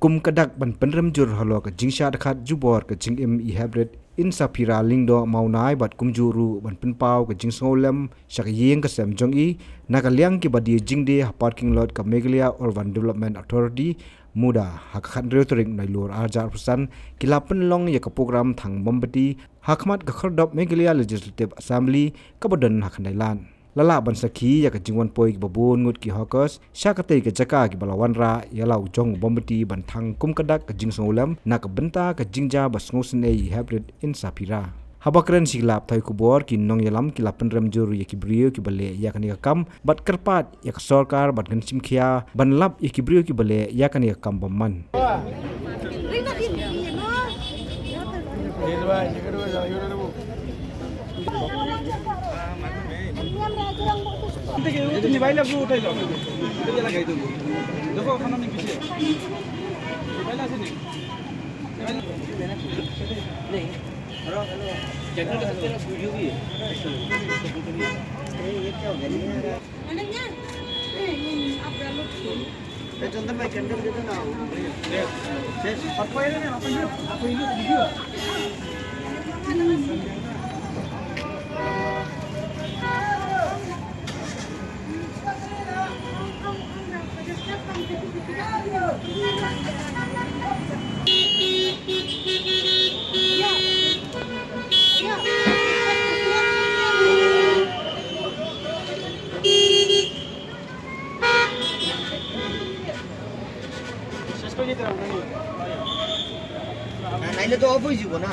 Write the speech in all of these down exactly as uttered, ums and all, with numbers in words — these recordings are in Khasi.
Kum ka dak ban pynrem jur halor ka jingshah dkhot jubor ka jingim i Heprit Insaphira Lyngdoh Mawnai bad kumjuh ruh ban pynpaw ka jingsngewlem sha ka ïing ka sem jong i na ka liang kiba die jingdie ha parking lot ka Meghalaya Urban Development Authority, MUDA. Ha ka khathynriew tarik Nailur arhajar arphew san ki la pynlong ïa ka program thang mombati ha khmat ka khyrdop Meghalaya Legislative Assembly kaba don ha Khyndailad. La lah ban sakhi ïa ka jingwan poi kiba bun ngut ki hawkers sha katei ka jaka kiba la wanrah ïa la u jong u mombati ban thang kum ka dak ka jingsngewlem na ka bynta ka jingjia ba sngewsynei i Heprit Insaphira. Haba kren sha ki lad pathai khubor, ki nongïalam ki la pynrem jur ïa ki briew kiba leh ïa kane ka kam bad kyrpad ïa ka sorkar ban kan shim khia ban lap ïa ki briew kiba leh ïa kane ka kam bymman. নাইলে তো অফ হয়ে যাব না।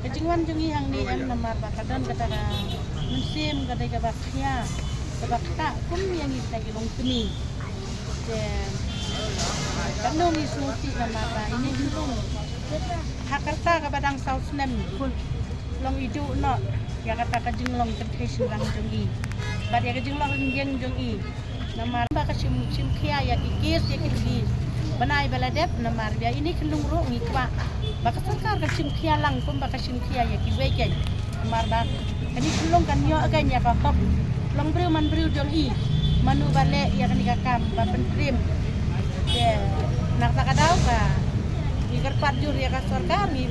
Ka jingwan jong ngi hangne em namar ba ka don kata ka mynsiem ka dei kaba khia, kaba ktah kum ïa ngi kita ki longkmie. Te katno ngi sngewsih namar ba ine i khyllung ha ka rta kaba dang saw snem long i duh noh ïa kata ka jinglong kynthei shynrang jong i bad ïa ka jinglong rynïeng jong i. Namar ba ka shim, shim khia ïa ki kes ïa ki lynti bnai ba la dep, namar ba ine i khyllung ruh ngi kwah ba ka sorkar kan shim khia lang kumba ka shim khia ïa kiwei kein. Namar ba kane i khyllung kan ïoh kein ïa ka hok long briew man briew jong i, mano ba leh ïa kane ka kam ba pyntriem. Te na kata ka daw ka ngi kyrpad jur ïa ka sorkar ngi,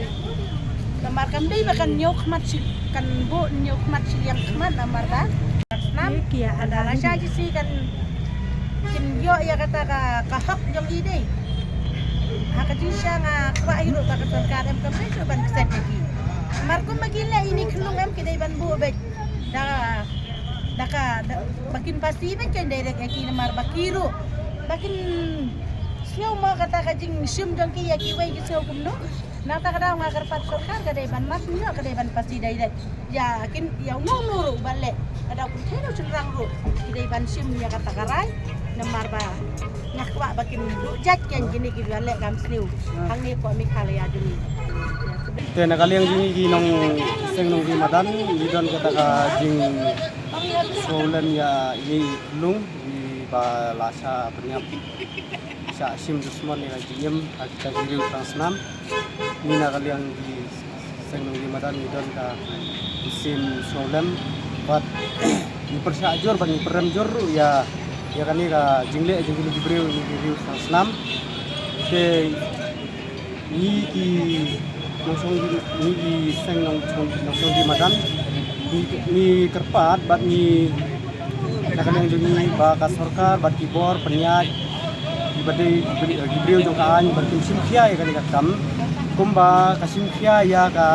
namar kam dei ba kan ñiew khmat shi, kan buh ñiew khmat shiliang khmat namar ba snam ki ïa ada la sha jisi kan kin ïoh ïa kata ka, ka hok jong i dei. Ha ka jingshisha nga kwah hi ruh ba ka sorkar em kam dei shuh ban kset ïa ki. Namar kumba ki leh ine i khyllung em ki dei ban buh beit da, da ka, da, ba kin phasi beit kein direct ïa ki namar ba ki ruh ba kin sngew mo kata ka jingshim jong ki ïa kiwei ki sngew kumno. Na kata ka daw nga kyrpad sorkar ka dei ban mas ñiew ka dei ban phasi direct ïa kin, ïa uno uno ruh ba leh. Ka daw kynthei ruh shynrang ruh ki dei ban shim ïa kata ka rai namar ba nga kwah ba kin duh jait kein kine kiba leh kam sniew hangne hapoh Meghalaya jong ngi. Te na ka liang jong ngi ki nongseng nongdie madan ngi don kata ka jingsngewlem ïa ine i khyllung iba la shah pynïap shah shim dusmon ïa ka jingim ha kita ki riew tang snam. Ngi na ka liang ki seng nongdie madan ngi don ka mynsiem sngewlem bad ngi pyrshah jur bad ngi pyrem jur ruh ïa, ïa kane ka jingleh jong kine ki briew ïa ki riew tang snam. Te ngi ki nongshong, ngi ki seng nongshong, nongshong dien madan ngi, ngi kyrpad bad ngi na ka liang jong ngi ba ka sorkar bad ki bor pynïaid kiba dei ki briew, ki briew jong ka aiñ ba kin shim khia ïa kane ka kam kumba ka shim khia ïa ka,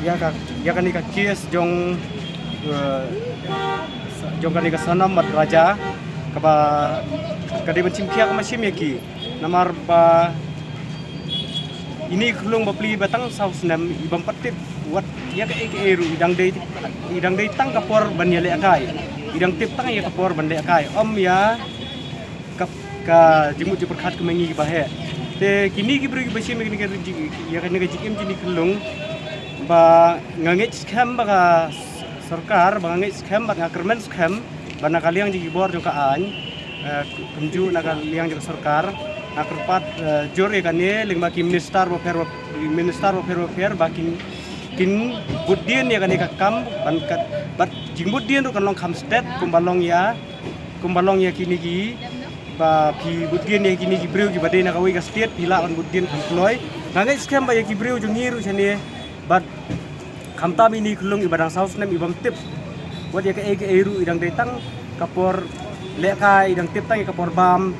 ïa ka, ïa kane ka case jong, eh, jong kane ka Sonam bad Raja kaba ka dei ban shim khia kaba shim ïa ki. Namar ba ine i khyllung ba plie ba tang saw snem i bym pat tip wat ïa kaei kaei ruh, i dang dei, i dang dei tang ka por ban ïalehkai, i dang tip tang ïa ka por ban lehkai, ym ïa ka, ka jingmut jingpyrkhat ka ma ngi kiba heh. Te kine ki briew kiba shim ïa kane ka jing, ïa kane ka jingim jong kine ki khyllung, ba nga ngeit skhem ba ka sorkar, ba nga ngeit skhem bad nga kyrmen skhem ba na ka liang jong ki bor jong ka aiñ, eh, kumjuh na ka liang jong ka sorkar, nga kyrpad, eh, jur ïa kane lyngba ki minister bapher bap-, minister bapher bapher ba kin, kin bud dien ïa kane ka kam, ban kat, bad jingbud dien ruh kan long kham stet kumba long ïa, kumba long ïa kine ki, ba phi bud dien ïa kine ki briew kiba dei na kawei ka state, phi lah ban bud dien kham kloi. Nga ngeit skhem ba ïa ki briew jong ngi ruh shane, bad khamtam ine i khyllung iba dang saw snem i bym tip wat ïa kaei kaei ruh, i dang dei tang ka por lehkai, i dang tip tang ïa ka por bam.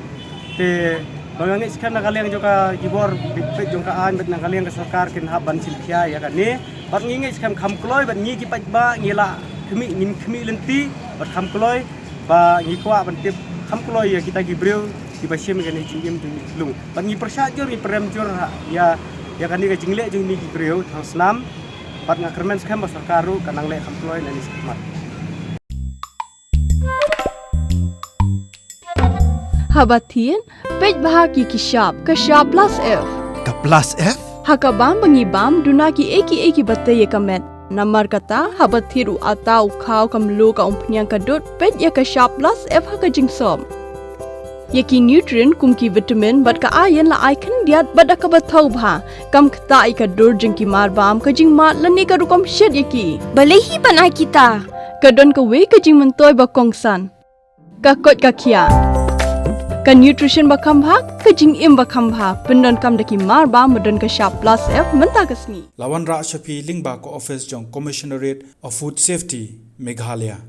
Te ba nga ngeit skhem na ka liang jong ka ki bor peit jong ka aiñ bad na ka liang ka sorkar kin hap ban shim khia ïa kane. Bad ngi ngeit skhem kham kloi, bad ngi ki paidbah ngi la khmih, ngin khmih lynti bad kham kloi, ba ngi kwah ban tip kham kloi ïa kita ki briew kiba shim ïa kane ka jingim jong kine ki khyllung. Bad ngi pyrshah jur, ngi pyrem jur ha ïa, ïa kane ka jingleh jong kine ki briew thaw snam. Bad nga kyrmen skhem ba sorkar ruh kan nang leh kham kloi nangne shakhmat. Haba thied, peit bha ïa ki shap, ka shap plus F. Ka plus F? Ha ka bam ba ngi bam, duna kiei kiei kiba tei ïa ka met. Namar kata, haba thied u atta, u khaw, ka mluh, ka umphniang, ka dud, peit ïa ka shap plus F ha ka jingsop. Ïa ki nutrient kum ki vitamin bad ka iron la ai khyndiat bad da kaba thaw bha. Kam ktah ïa ka dur jong ki mar bam, ka jingmad lane ka rukom shet ïa ki. Balei hi ban ai kita? Ka don kawei ka jingmyntoi ba kongsan. Ka koit ka khiah. Ka nutrition ba kham bha, ka jingim ba kham bha. Pyndonkam da ki mar bam ba don ka shap plus F mynta ka sngi. La wanrah sha phi lyngba ka office jong Commissionerate of Food Safety, Meghalaya.